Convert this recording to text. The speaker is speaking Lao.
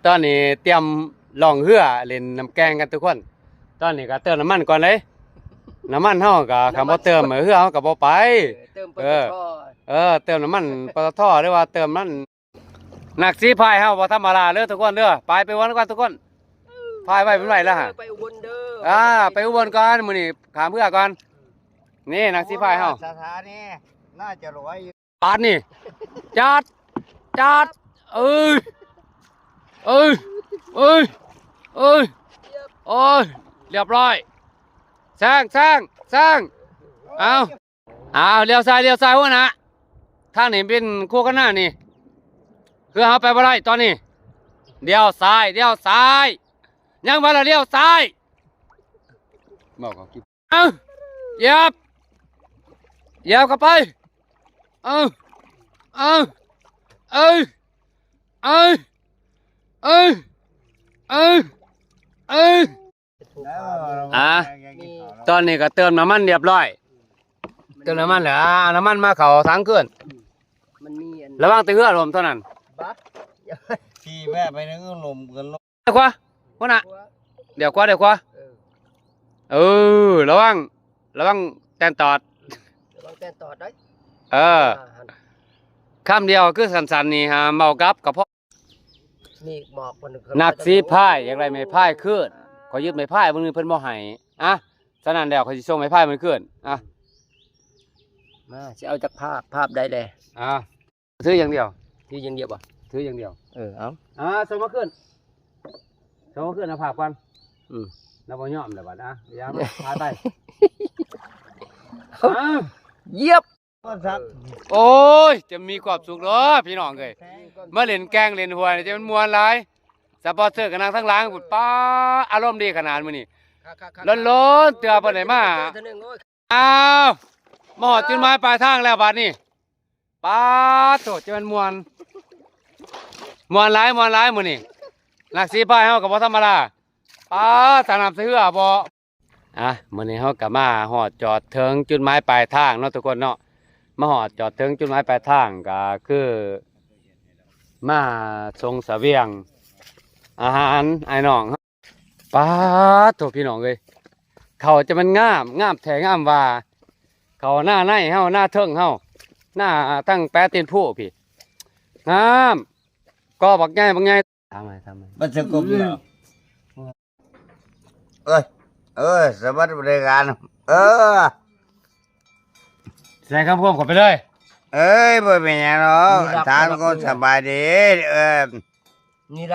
ຕອນນີ້ຕຽມລ່ອງເຮືອຫຼິ້ນນ້ຳແກ່ງກັນທຸກຄົນ. ຕອນນີ້ກໍເຕີມນ້ຳມັນກ່ອນເດ້. ນ້ຳມັນເຮົາກໍ ນ້ຳມັນ ຄັນບໍ່ເຕີມເຮືອເຮົາກໍບໍ່ໄປ. ເອີ ເຕີມ ເອີ ປຕທ. ເອີ ເຕີມນ້ຳມັນ ປຕທ ຫຼືວ່າເຕີມນ້ຳມັນ. ນັກສີພາຍເຮົາບໍ່ທຳມະດາເດີທຸກຄົນເດີ. ໄປ ໄປອຸບົນກ່ອນທຸກຄົນ. ພາຍໄວ້ເປັນໄວ້ແລ້ວຫະ. ໄປອຸບົນເດີ. ອ່າ ໄປອຸບົນກ່ອນ ມື້ນີ້ຂ້າມເຮືອກ່ອນ. ນີ້ນັກສີພາຍເຮົາ ສະຖານີໜ້າຈະລອຍ. ປາດນີ້ ຈັດ ຈັດ ເອີຍ ເອີຍ ເອີຍ ເອີຍ ໂອ້ຍ ລຽບຮ້ອຍ. ແຊງ ແຊງ ແຊງ. ເອົາ ເອົາ ລ້ຽວຊ້າຍ ລ້ຽວຊ້າຍ ຫົວໜ້າ. ທາງນີ້ເປັນໂຄກະນານີ້ ເຮືອເຮົາໄປບໍ່ໄດ້ຕອນນີ້. ລ້ຽວຊ້າຍ ລ້ຽວຊ້າຍ ຍັງວ່າລະລ້ຽວຊ້າຍ. ເວົ້າເຂົາກິນ ເອົາ ຢຽບ ຢຽບເຂົ້າໄປ. ເອົາ ເອົາ ເອີຍ ເອີຍ ເອີຍ ເອີຍ ເອີຍ. ອ່າ ຕອນນີ້ກໍເຕີມນ້ຳມັນລຽບຮ້ອຍ. ເຕີມນ້ຳມັນແລ້ວ ອ່າ ນ້ຳມັນມາເຂົ້າຖັງຄືນ. ມັນມີອັນ ລະວັງແຕ່ເຮືອລົ້ມເທົ່ານັ້ນ. ຂີ່ແມ່ໄປໃນເຮືອລົ້ມກັນ. ດຽວຂວາ ຫົວໜ້າ ດຽວຂວາ ດຽວຂວາ. ເອີ ເອີ ລະວັງ ລະວັງແຕນຕອດ ລະວັງແຕນຕອດໄດ໋. ເອີ ອ່າ ຄຳດຽວຄືສັ້ນໆນີ້ຫາເວົ້າກັບກະເພາະ. ນີ້ບອກເພິ່ນ ນັກສີພາຍຢາກໄດ້ໄມ້ພາຍຄືນ. ຂ້ອຍຢືມໄມ້ພາຍມື້ໜຶ່ງເພິ່ນບໍ່ໃຫ້. ອ່ະ ສະນັ້ນແລ້ວຂ້ອຍຊິສົ່ງໄມ້ພາຍມັນຄືນ. ອ່ະ ມາ ຊິເອົາຈັກພາບ ພາບໃດແດ່? ອ່າ ຖືຢ່າງດຽວ ຖືຢ່າງດຽວບໍ່? ຖືຢ່າງດຽວ. ເອີ ເອົາ ອ່າ ສົ່ງມາຄືນ ສົ່ງມາຄືນ ເອົາພາບກ່ອນ. ອືມ ລາວບໍ່ຍອມແລ້ວບັດ. ອ່ະ ຢ່າມາ ພາໄປ. ເອົາ ຢຽບ. ໂອ້ຍ ຈະມີຄວາມສຸກເນາະພີ່ນ້ອງເອີຍ. ມາຫຼິ້ນແກ່ງຫຼິ້ນຫ້ວຍຈະມັນມ່ວນຫຼາຍ. ສະປອນເຊີກໍນັ່ງທາງຫຼັງພຸ້ນ. ປ້າ ອາລົມດີຂະໜາດມື້ນີ້. ລ້ນໆ ເທື່ອເພິ່ນໄດ້ມາ. ເທື່ອໜຶ່ງ ໂອ້ຍ ອ້າວ ມາຮອດຈຸດໝາຍປາຍທາງແລ້ວບາດນີ້. ປາດໂທ້ ຈະແມ່ນມ່ວນ ມ່ວນຫຼາຍ ມ່ວນຫຼາຍມື້ນີ້. ນັກສີພາຍເຮົາກໍບໍ່ທຳມະດາ. ປາດ ສາດນ້ຳໃສ່ເຮືອບໍ່. ອ່ະ ມື້ນີ້ເຮົາກໍມາຮອດຈອດເຖິງຈຸດໝາຍປາຍທາງເນາະທຸກຄົນເນາະ. ມາຮອດຈອດເຖິງຈຸດໝາຍປາຍທາງກໍຄືມາສົ່ງສະບຽງອາຫານອ້າຍນ້ອງ. ປາດໂທ້ ພີ່ນ້ອງເອີຍ ເຂົ້າຈະແມ່ນງາມ ງາມແທ້ງາມວ່າ. ເຂົ້ານາໃນເຮົາ ນາເທິງເຮົາ ນາທາງແປຕີນພູພີ້ ງາມ ກໍບັກໃຫຍ່ ບັກໃຫຍ່. ທຳໄມ ທຳໄມ ມັນສະກົບແລ້ວ. ເອີຍ ເອີຍ ສະບັດບໍລິການ. ເອີ ໃສ່ຄຳຄວາມເຂົ້າໄປເລີຍ. ເອີຍ ບໍ່ເປັນຫຍັງດອກ ທ່ານກໍສະບາຍດີ. ເອີ ນີ້ລະ